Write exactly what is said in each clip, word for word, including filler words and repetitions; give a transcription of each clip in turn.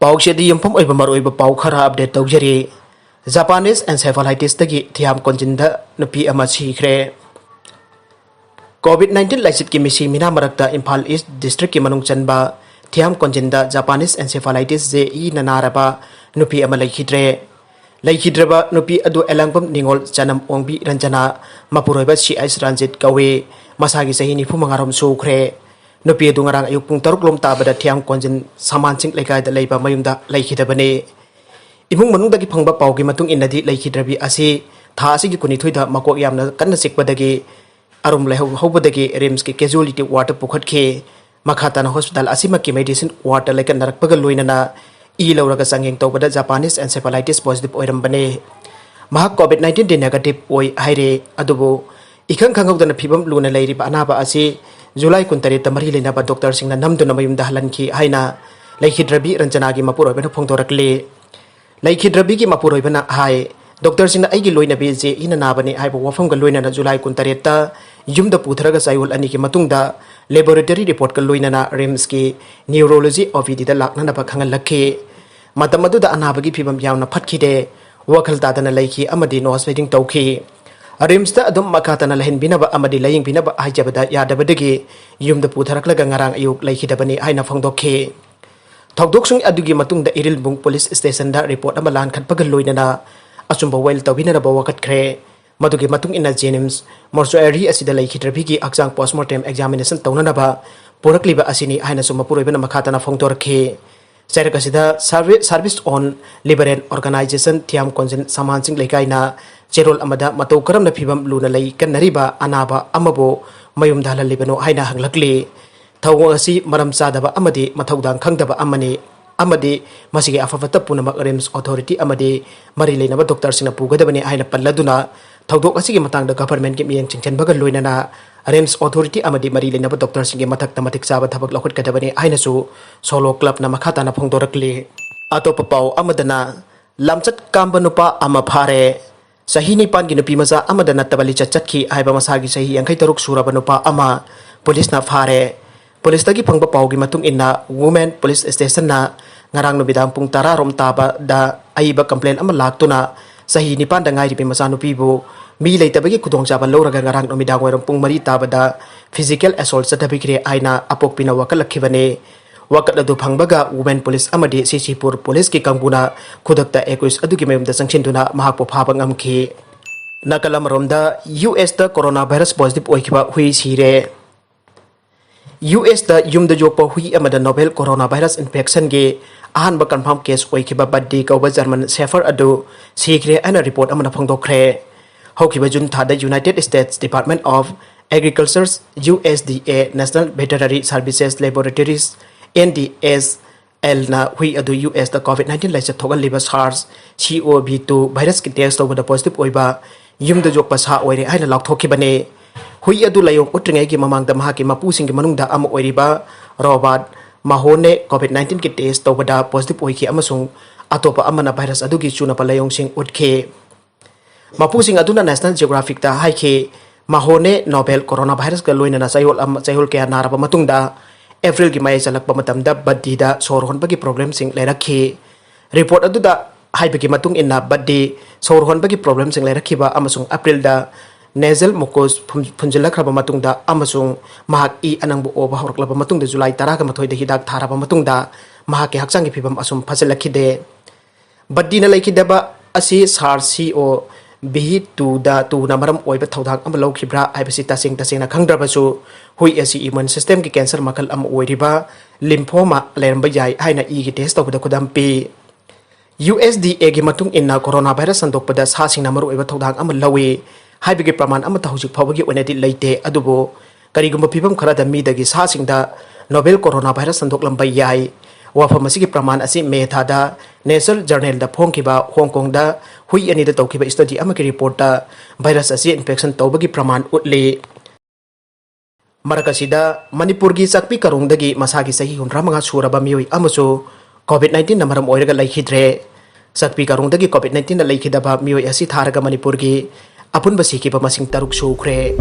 ꯄꯥꯎꯆꯦꯗ ꯌꯨꯝꯐꯝ ꯑꯣꯏꯕ ꯃꯔꯨꯑꯣꯏꯕ ꯄꯥꯎ ꯈꯔ ꯑꯞꯗꯦꯠ ꯇꯧꯖꯔꯤ꯫ ꯖꯄꯥꯅꯤꯁ ꯑꯦꯟꯁꯦꯐꯥꯂꯥꯏꯇꯤꯁꯇꯒꯤ ꯊꯤꯌꯥꯝ ꯀꯣꯟꯖꯤꯟꯗ ꯅꯨꯄꯤ ꯑꯃ ꯁꯤꯈ꯭ꯔꯦ꯫ ꯀꯣꯚꯤꯗ ꯅꯥꯏꯟꯇꯤꯟ ꯂꯥꯏꯆꯠꯀꯤ ꯃꯤꯁꯤ ꯃꯤꯅꯥ ꯃꯔꯛꯇ ꯏꯝꯐꯥꯜ ꯏꯁ ꯗꯤꯁꯇ꯭ꯔꯤꯛꯀꯤ ꯃꯅꯨꯡ ꯆꯟꯕ ꯊꯤꯌꯥꯝ ꯀꯣꯟꯖꯤꯟꯗ ꯖꯄꯥꯅꯤꯁ ꯑꯦꯟꯁꯦꯐꯥꯂꯥꯏꯇꯤꯁ ꯖꯦ ꯏꯅ ꯅꯥꯔꯕ ꯅꯨꯄꯤ ꯑꯃ ꯂꯩꯈꯤꯗ꯭ꯔꯦ꯫ ꯂꯩꯈꯤꯗ꯭ꯔꯕ ꯅꯨꯄꯤ ꯑꯗꯨ ꯑꯦꯂꯥꯡꯕꯝ ꯅꯤꯉꯣꯜ ꯆꯅꯝ ꯑꯣꯡꯕꯤ ꯔꯟꯖꯅꯥ, ꯃꯄꯨꯔꯣꯏꯕ ꯁꯤ ꯑꯩꯁ ꯔꯟꯖꯤꯠ ꯀꯧꯏ꯫ ꯃꯁꯥꯒꯤ ꯆꯍꯤ ꯅꯤꯐꯨ ꯃꯉꯥꯔꯣꯝ ꯁꯨꯈ꯭ꯔꯦ꯫ ꯅꯨꯄꯤ ꯑꯗꯨ ꯉꯔꯥꯡ ꯑꯌꯨꯛ ꯄꯨꯡ ꯇꯔꯨꯛ ꯂꯣꯝ ꯇꯥꯕꯗ ꯊꯤꯌꯥꯝ ꯀꯣꯟꯖꯤꯟ ꯁꯃꯥꯟꯁꯤꯡ ꯂꯩꯀꯥꯏꯗ ꯂꯩꯕ ꯃꯌꯨꯝꯗ ꯂꯩꯈꯤꯗꯕꯅꯤ꯫ ꯏꯃꯨꯡ ꯃꯅꯨꯡꯗꯒꯤ ꯐꯪꯕ ꯄꯥꯎꯒꯤ ꯃꯇꯨꯡ ꯏꯟꯅꯗꯤ, ꯂꯩꯈꯤꯗ꯭ꯔꯕꯤ ꯑꯁꯤ ꯊꯥ ꯑꯁꯤꯒꯤ ꯀꯨꯟꯅꯤꯊꯣꯏꯗ ꯃꯀꯣꯛ ꯌꯥꯝꯅ ꯀꯟꯅ ꯆꯤꯛꯄꯗꯒꯤ ꯑꯔꯨꯝ ꯂꯩꯍꯧ-, ꯍꯧꯕꯗꯒꯤ ꯔꯤꯝꯁꯀꯤ ꯀꯦꯖꯨꯑꯦꯂꯤꯇꯤ ꯋꯥꯔꯗꯇ ꯄꯨꯈꯠꯈꯤ꯫ ꯃꯈꯥ ꯇꯥꯅ ꯍꯣꯁꯄꯤꯇꯥꯜ ꯑꯁꯤꯃꯛꯀꯤ ꯃꯦꯗꯤꯁꯤꯟ ꯋꯥꯔꯗꯇ ꯂꯥꯏꯀꯠꯅꯔꯛꯄꯒ ꯂꯣꯏꯅꯅ ꯏ ꯂꯧꯔꯒ ꯆꯥꯡꯌꯦꯡ ꯇꯧꯕꯗ ꯖꯄꯥꯅꯤꯁ ꯑꯦꯟꯁꯦꯐꯥꯂꯥꯏꯇꯤꯁ ꯄꯣꯖꯤꯇꯤꯚ ꯑꯣꯏꯔꯝꯕꯅꯤ꯫ ꯃꯍꯥꯛ ꯀꯣꯚꯤꯗ ꯅꯥꯏꯟꯇꯤꯟꯗꯤ ꯅꯦꯒꯦꯇꯤꯚ ꯑꯣꯏ ꯍꯥꯏꯔꯦ, ꯑꯗꯨꯕꯨ ꯏꯈꯪ ꯈꯪꯍꯧꯗꯅ ꯐꯤꯕꯝ ꯂꯨꯅ ꯂꯩꯔꯤꯕ ꯑꯅꯥꯕ ꯑꯁꯤ ꯖꯨꯂꯥꯏ ꯀꯨꯟꯇꯔꯦꯠꯇ ꯃꯔꯤ ꯂꯩꯅꯕ ꯗꯣꯛꯇꯔꯁꯤꯡꯅ ꯅꯝꯗꯨꯅ ꯃꯌꯨꯝꯗ ꯍꯜꯍꯟꯈꯤ ꯍꯥꯏꯅ ꯂꯩꯈꯤꯗ꯭ꯔꯕꯤ ꯔꯟꯖꯅꯥꯒꯤ ꯃꯄꯨꯔꯣꯏꯕꯅ ꯐꯣꯡꯗꯣꯔꯛꯂꯤ꯫ ꯂꯩꯈꯤꯗ꯭ꯔꯕꯤꯒꯤ ꯃꯄꯨꯔꯣꯏꯕꯅ ꯍꯥꯏ, "ꯗꯣꯛꯇꯔꯁꯤꯡꯅ ꯑꯩꯒꯤ ꯂꯣꯏꯅꯕꯤ ꯖꯦ ꯏꯅ ꯅꯥꯕꯅꯤ ꯍꯥꯏꯕ ꯋꯥꯐꯝꯒ ꯂꯣꯏꯅꯅ ꯖꯨꯂꯥꯏ ꯀꯨꯟꯇꯔꯦꯠꯇ ꯌꯨꯝꯗ ꯄꯨꯊꯔꯒ ꯆꯌꯣꯜ ꯑꯅꯤꯒꯤ ꯃꯇꯨꯡꯗ ꯂꯦꯕꯣꯔꯦꯇꯔꯤ ꯔꯤꯄꯣꯔꯠꯀ ꯂꯣꯏꯅꯅ ꯔꯤꯝꯁꯀꯤ ꯅ꯭ꯌꯨꯔꯣꯂꯣꯖꯤ ꯑꯣ ꯄꯤ ꯗꯤꯗ ꯂꯥꯛꯅꯅꯕ ꯈꯪꯍꯜꯂꯛꯈꯤ꯫ ꯃꯇꯝ ꯑꯗꯨꯗ ꯑꯅꯥꯕꯒꯤ ꯐꯤꯕꯝ ꯌꯥꯝꯅ ꯐꯠꯈꯤꯗꯦ꯫ ꯋꯥꯈꯜ ꯇꯥꯗꯅ ꯂꯩꯈꯤ ꯑꯃꯗꯤ ꯅꯣꯁ ꯐꯤꯗꯤꯡ ꯇꯧꯈꯤ꯫ ꯔꯤꯝꯁꯇ ꯑꯗꯨꯝ ꯃꯈꯥ ꯇꯥꯅ ꯂꯩꯍꯟꯕꯤꯅꯕ ꯑꯃꯗꯤ ꯂꯥꯌꯦꯡꯕꯤꯅꯕ ꯍꯥꯏꯖꯕꯗ ꯌꯥꯗꯕꯗꯒꯤ ꯌꯨꯝꯗ ꯄꯨꯊꯔꯛꯂꯒ ꯉꯔꯥꯡ ꯑꯌꯨꯛ ꯂꯩꯈꯤꯗꯕꯅꯤ" ꯍꯥꯏꯅ ꯐꯣꯡꯗꯣꯛꯈꯤ꯫ ꯊꯧꯗꯣꯛꯁꯤꯡ ꯑꯗꯨꯒꯤ ꯃꯇꯨꯡꯗ ꯏꯔꯤꯜꯕꯨꯡ ꯄꯨꯂꯤꯁ ꯁ꯭ꯇꯦꯁꯟꯗ ꯔꯤꯄꯣꯔꯠ ꯑꯃ ꯂꯥꯟꯈꯠꯄꯒ ꯂꯣꯏꯅꯅ ꯑꯆꯨꯝꯕ ꯋꯥꯌꯦꯜ ꯇꯧꯕꯤꯅꯅꯕ ꯋꯥꯀꯠꯈ꯭ꯔꯦ꯫ ꯃꯗꯨꯒꯤ ꯃꯇꯨꯡ ꯏꯟꯅ ꯖꯦꯅꯤꯝꯁ ꯃꯣꯔꯆꯨꯑꯔꯤ ꯑꯁꯤꯗ ꯂꯩꯈꯤꯗ꯭ꯔꯕꯤꯒꯤ ꯍꯛꯆꯥꯡ ꯄꯣꯁꯃꯣꯔꯇꯦꯝ ꯑꯦꯛꯖꯥꯃꯤꯅꯦꯁꯟ ꯇꯧꯅꯅꯕ ꯄꯨꯔꯛꯂꯤꯕ ꯑꯁꯤꯅꯤ ꯍꯥꯏꯅꯁꯨ ꯃꯄꯨꯔꯣꯏꯕꯅ ꯃꯈꯥ ꯇꯥꯅ ꯐꯣꯡꯗꯣꯔꯛꯈꯤ꯫ ꯆꯩꯔꯛ ꯑꯁꯤꯗ ꯁꯥꯔꯚꯤ-, ꯁꯥꯔꯚꯤꯁ ꯑꯣꯟ ꯂꯤꯕꯔꯦꯜ ꯑꯣꯔꯒꯅꯥꯏꯖꯦꯁꯟ ꯊꯤꯌꯥꯝ ꯀꯣꯟꯖꯤꯟ ꯁꯃꯥꯟꯁꯤꯡ ꯂꯩꯀꯥꯏꯅ ꯆꯦꯔꯣꯜ ꯑꯃꯗ ꯃꯇꯧ ꯀꯔꯝꯅ ꯐꯤꯕꯝ ꯂꯨꯅ ꯂꯩ ꯀꯟꯅꯔꯤꯕ ꯑꯅꯥꯕ ꯑꯃꯕꯨ ꯃꯌꯨꯝꯗ ꯍꯜꯍꯜꯂꯤꯕꯅꯣ ꯍꯥꯏꯅ ꯍꯪꯂꯛꯂꯤ꯫ ꯊꯧꯑꯣꯡ ꯑꯁꯤ ꯃꯔꯝ ꯆꯥꯗꯕ ꯑꯃꯗꯤ ꯃꯊꯧꯗꯥꯡ ꯈꯪꯗꯕ ꯑꯃꯅꯤ, ꯑꯃꯗꯤ ꯃꯁꯤꯒꯤ ꯑꯐ ꯐꯠꯇ ꯄꯨꯝꯅꯃꯛ ꯔꯤꯝꯁ ꯑꯣꯊꯣꯔꯤꯇꯤ ꯑꯃꯗꯤ ꯃꯔꯤ ꯂꯩꯅꯕ ꯗꯣꯛꯇꯔꯁꯤꯡꯅ ꯄꯨꯒꯗꯕꯅꯤ ꯍꯥꯏꯅ ꯄꯜꯂꯗꯨꯅ, ꯊꯧꯗꯣꯛ ꯑꯁꯤꯒꯤ ꯃꯇꯥꯡꯗ ꯒꯚꯔꯟꯃꯦꯟꯠꯀꯤ ꯃꯤꯠꯌꯦꯡ ꯆꯤꯡꯁꯤꯟꯕꯒ ꯂꯣꯏꯅꯅ ꯔꯤꯝꯁ ꯑꯣꯊꯣꯔꯤꯇꯤ ꯑꯃꯗꯤ ꯃꯔꯤ ꯂꯩꯅꯕ ꯗꯣꯛꯇꯔꯁꯤꯡꯒꯤ ꯃꯊꯛꯇ ꯃꯇꯤꯛ ꯆꯥꯕ ꯊꯕꯛ ꯂꯧꯈꯠꯀꯗꯕꯅꯤ ꯍꯥꯏꯅꯁꯨ ꯁꯣꯂꯣ ꯀ꯭ꯂꯕꯅ ꯃꯈꯥ ꯇꯥꯅ ꯐꯣꯡꯗꯣꯔꯛꯂꯤ꯫ ꯑꯇꯣꯞꯄ ꯄꯥꯎ ꯑꯃꯗꯅ, ꯂꯝꯆꯠ ꯀꯥꯝꯕ ꯅꯨꯄꯥ ꯑꯃ ꯐꯥꯔꯦ꯫ ꯆꯍꯤ ꯅꯤꯄꯥꯟꯒꯤ ꯅꯨꯄꯤ ꯃꯆꯥ ꯑꯃꯗ ꯅꯠꯇꯕ ꯂꯤꯆꯠ ꯆꯠꯈꯤ ꯍꯥꯏꯕ ꯃꯁꯥꯒꯤ ꯆꯍꯤ ꯌꯥꯡꯈꯩ ꯇꯔꯨꯛ ꯁꯨꯔꯕ ꯅꯨꯄꯥ ꯑꯃ ꯄꯨꯂꯤꯁꯅ ꯐꯥꯔꯦ꯫ ꯄꯨꯂꯤꯁꯇꯒꯤ ꯐꯪꯕ ꯄꯥꯎꯒꯤ ꯃꯇꯨꯡ ꯏꯟꯅ, ꯋꯨꯃꯦꯟ ꯄꯨꯂꯤꯁ ꯁ꯭ꯇꯦꯁꯟꯅ ꯉꯔꯥꯡ ꯅꯨꯃꯤꯗꯥꯡ ꯄꯨꯡ ꯇꯔꯥ ꯔꯣꯝ ꯇꯥꯕꯗ ꯑꯏꯕ complaint ꯑꯃ ꯂꯥꯛꯇꯨꯅ ꯆꯍꯤ ꯅꯤꯄꯥꯟꯗ ꯉꯥꯏꯔꯤꯕꯤ ꯃꯆꯥꯅꯨꯄꯤꯕꯨ ꯃꯤ ꯂꯩꯇꯕꯒꯤ ꯈꯨꯗꯣꯡꯆꯥꯕ ꯂꯧꯔꯒ ꯉꯔꯥꯡ ꯅꯨꯃꯤꯗꯥꯡ ꯋꯥꯏꯔꯝ ꯄꯨꯡ ꯃꯔꯤ ꯇꯥꯕꯗ physical assault ꯆꯠꯊꯕꯤꯈ꯭ꯔꯦ ꯍꯥꯏꯅ ꯑꯄꯣꯛꯄꯤꯅ ꯋꯥꯀꯠꯂꯛꯈꯤꯕꯅꯤ꯫ ꯋꯥꯀꯠ ꯑꯗꯨ ꯐꯪꯕꯒ women police ꯑꯃꯗꯤ ꯁꯤꯁꯤꯄꯨꯔ policeꯀꯤ ꯀꯥꯡꯕꯨꯅ ꯈꯨꯗꯛꯇ accused ꯑꯗꯨꯒꯤ ꯃꯌꯨꯝꯗ ꯆꯪꯁꯤꯟꯗꯨꯅ ꯃꯍꯥꯛꯄꯨ ꯐꯥꯕ ꯉꯝꯈꯤ꯫ ꯅꯥꯀꯜ ꯑꯃꯔꯣꯝꯗ, ꯌꯨ ꯑꯦꯁꯇ corona virus positive ꯑꯣꯏꯈꯤꯕ ꯍꯨꯏ ꯁꯤꯔꯦ꯫ ꯌꯨ ꯑꯦꯁꯇ ꯌꯨꯝꯗ ꯌꯣꯛꯄ ꯍꯨꯏ ꯑꯃꯗ novel corona virus infectionꯒꯤ ꯑꯍꯥꯟꯕ confirm case ꯑꯣꯏꯈꯤꯕ ꯕꯗꯤ ꯀꯧꯕ German Shepherd ꯑꯗꯨ ꯁꯤꯈ꯭ꯔꯦ ꯍꯥꯏꯅ report ꯑꯃꯅ ꯐꯣꯡꯗꯣꯛꯈ꯭ꯔꯦ꯫ ꯍꯧꯈꯤꯕ ꯖꯨꯟ ꯊꯥꯗ United States Department of Agriculture, U S D A, National Veterinary Services Laboratories, N D S L ꯅ ꯍꯨꯏ ꯑꯗꯨ ꯌꯨ ꯑꯦꯁꯇ COVID nineteen ꯂꯥꯏꯆꯠ ꯊꯣꯛꯍꯜꯂꯤꯕ SARS-CoV two virusꯀꯤ test ꯇꯧꯕꯗ positive ꯑꯣꯏꯕ ꯌꯨꯝꯗ ꯌꯣꯛꯄ ꯁꯥ ꯑꯣꯏꯔꯦ ꯍꯥꯏꯅ ꯂꯥꯎꯊꯣꯛꯈꯤꯕꯅꯤ꯫ ꯍꯨꯏ ꯑꯗꯨ ꯂꯥꯏꯑꯣꯡ ꯎꯠꯇ꯭ꯔꯤꯉꯩꯒꯤ ꯃꯃꯥꯡꯗ ꯃꯍꯥꯛꯀꯤ ꯃꯄꯨꯁꯤꯡꯒꯤ ꯃꯅꯨꯡꯗ ꯑꯃ ꯑꯣꯏꯔꯤꯕ Robert Mahone COVID nineteenꯒꯤ test ꯇꯧꯕꯗ positive ꯑꯣꯏꯈꯤ ꯑꯃꯁꯨꯡ ꯑꯇꯣꯞꯄ ꯑꯃꯅ virus ꯑꯗꯨꯒꯤ ꯆꯨꯅꯕ ꯂꯥꯏꯑꯣꯡꯁꯤꯡ ꯎꯠꯈꯤ꯫ ꯃꯄꯨꯁꯤꯡ ꯑꯗꯨꯅ National Geographicꯇ ꯍꯥꯏꯈꯤ, Mahone novel coronavirusꯀ ꯂꯣꯏꯅꯅ ꯆꯌꯣꯜ ꯑꯃ, ꯆꯌꯣꯜ ꯀꯌꯥ ꯅꯥꯔꯕ ꯃꯇꯨꯡꯗ Aprilꯒꯤ ꯃꯌꯥꯏ ꯆꯜꯂꯛꯄ ꯃꯇꯝꯗ ꯕꯗꯤꯗ ꯁꯣꯔ ꯍꯣꯟꯕꯒꯤ problemꯁꯤꯡ ꯂꯩꯔꯛꯈꯤ꯫ Report ꯑꯗꯨꯗ ꯍꯥꯏꯕꯒꯤ ꯃꯇꯨꯡ ꯏꯟꯅ, ꯕꯗꯤ ꯁꯣꯔ ꯍꯣꯟꯕꯒꯤ problemꯁꯤꯡ ꯂꯩꯔꯛꯈꯤꯕ ꯑꯃꯁꯨꯡ Aprilꯗ nasal mucus ꯐꯨꯝ-, ꯐꯨꯟꯖꯤꯜꯂꯛꯈ꯭ꯔꯕ ꯃꯇꯨꯡꯗ ꯑꯃꯁꯨꯡ ꯃꯍꯥꯛ ꯏ ꯑꯅꯪꯕ ꯑꯣꯕ ꯍꯧꯔꯛꯂꯕ ꯃꯇꯨꯡꯗ July ꯇꯔꯥꯒ ꯃꯥꯊꯣꯏꯗ ꯍꯤꯗꯥꯛ ꯊꯥꯔꯕ ꯃꯇꯨꯡꯗ ꯃꯍꯥꯛꯀꯤ ꯍꯛꯆꯥꯡꯒꯤ ꯐꯤꯕꯝ ꯑꯁꯨꯝ ꯐꯖꯜꯂꯛꯈꯤꯗꯦ꯫ ꯕꯗꯤꯅ ꯂꯩꯈꯤꯗꯕ ꯑꯁꯤ SARS-CoV twoꯗ, two ꯅ ꯃꯔꯝ ꯑꯣꯏꯕ ꯊꯧꯗꯥꯡ ꯑꯃ ꯂꯧꯈꯤꯕ꯭ꯔꯥ ꯍꯥꯏꯕꯁꯤ ꯇꯁꯦꯡ ꯇꯁꯦꯡꯅ ꯈꯪꯗ꯭ꯔꯕꯁꯨ, ꯍꯨꯏ ꯑꯁꯤ immune systemꯒꯤ cancer ꯃꯈꯜ ꯑꯃ ꯑꯣꯏꯔꯤꯕ lymphoma ꯂꯩꯔꯝꯕ ꯌꯥꯏ ꯍꯥꯏꯅ ꯏꯒꯤ test ꯇꯧꯕꯗ ꯈꯨꯗꯝ ꯄꯤ꯫ USDAꯒꯤ ꯃꯇꯨꯡ ꯏꯟꯅ, coronavirus ꯁꯟꯗꯣꯛꯄꯗ ꯁꯥꯁꯤꯡꯅ ꯃꯔꯨꯑꯣꯏꯕ ꯊꯧꯗꯥꯡ ꯑꯃ ꯂꯧꯏ ꯍꯥꯏꯕꯒꯤ ꯄ꯭ꯔꯃꯥꯟ ꯑꯃꯠꯇ ꯍꯧꯖꯤꯛ ꯐꯥꯎꯕꯒꯤ ꯑꯣꯏꯅꯗꯤ ꯂꯩꯇꯦ, ꯑꯗꯨꯕꯨ ꯀꯔꯤꯒꯨꯝꯕ ꯐꯤꯕꯝ ꯈꯔꯗ ꯃꯤꯗꯒꯤ ꯁꯥꯁꯤꯡꯗ novel coronavirus ꯁꯟꯗꯣꯛꯂꯝꯕ ꯌꯥꯏ꯫ ꯋꯥꯐꯝ ꯑꯁꯤꯒꯤ ꯄ꯭ꯔꯃꯥꯟ ꯑꯁꯤ ꯃꯦ ꯊꯥꯗ Nature Journalꯗ ꯐꯣꯡꯈꯤꯕ ꯍꯣꯡ ꯀꯣꯡꯗ ꯍꯨꯏ ꯑꯅꯤꯗ ꯇꯧꯈꯤꯕ study ꯑꯃꯒꯤ reportꯇ virus ꯑꯁꯤ infection ꯇꯧꯕꯒꯤ ꯄ꯭ꯔꯃꯥꯟ ꯎꯠꯂꯤ꯫ ꯃꯔꯛ ꯑꯁꯤꯗ, ꯃꯅꯤꯄꯨꯔꯒꯤ ꯆꯥꯛꯄꯤ ꯀꯥꯔꯣꯡꯗꯒꯤ ꯃꯁꯥꯒꯤ ꯆꯍꯤ ꯍꯨꯝꯗ꯭ꯔꯥ ꯃꯉꯥ ꯁꯨꯔꯕ ꯃꯤꯑꯣꯏ ꯑꯃꯁꯨ COVID nineteenꯅ ꯃꯔꯝ ꯑꯣꯏꯔꯒ ꯂꯩꯈꯤꯗ꯭ꯔꯦ꯫ ꯆꯥꯛꯄꯤ ꯀꯥꯔꯣꯡꯗꯒꯤ COVID nineteenꯅ ꯂꯩꯈꯤꯗꯕ ꯃꯤꯑꯣꯏ ꯑꯁꯤ ꯊꯥꯔꯒ ꯃꯅꯤꯄꯨꯔꯒꯤ ꯑꯄꯨꯟꯕ ꯁꯤꯈꯤꯕ ꯃꯁꯤꯡ ꯇꯔꯨꯛ ꯁꯨꯈ꯭ꯔꯦ꯫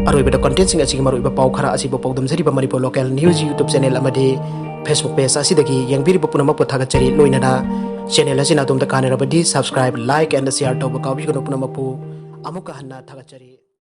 ꯑꯔꯣꯏꯕꯗ contentꯁꯤꯡ ꯑꯁꯤꯒꯤ ꯃꯔꯨꯑꯣꯏꯕ ꯄꯥꯎ ꯈꯔ ꯑꯁꯤꯕꯨ ꯄꯥꯎꯗꯝꯖꯔꯤꯕ Manipur Local News YouTube channel ꯑꯃꯗꯤ Facebook page ꯑꯁꯤꯗꯒꯤ ꯌꯦꯡꯕꯤꯔꯤꯕ ꯄꯨꯝꯅꯃꯛꯄꯨ ꯊꯥꯒꯠꯆꯔꯤ꯫ ꯂꯣꯏꯅꯅ channel ꯑꯁꯤꯅ ꯑꯗꯣꯝꯗ ꯀꯥꯟꯅꯔꯕꯗꯤ subscribe, like and share ꯇꯧꯕ ꯀꯥꯎꯕꯤꯒꯅꯨ꯫ ꯄꯨꯝꯅꯃꯛꯄꯨ ꯑꯃꯨꯛꯀ ꯍꯟꯅ ꯊꯥꯒꯠꯆꯔꯤ꯫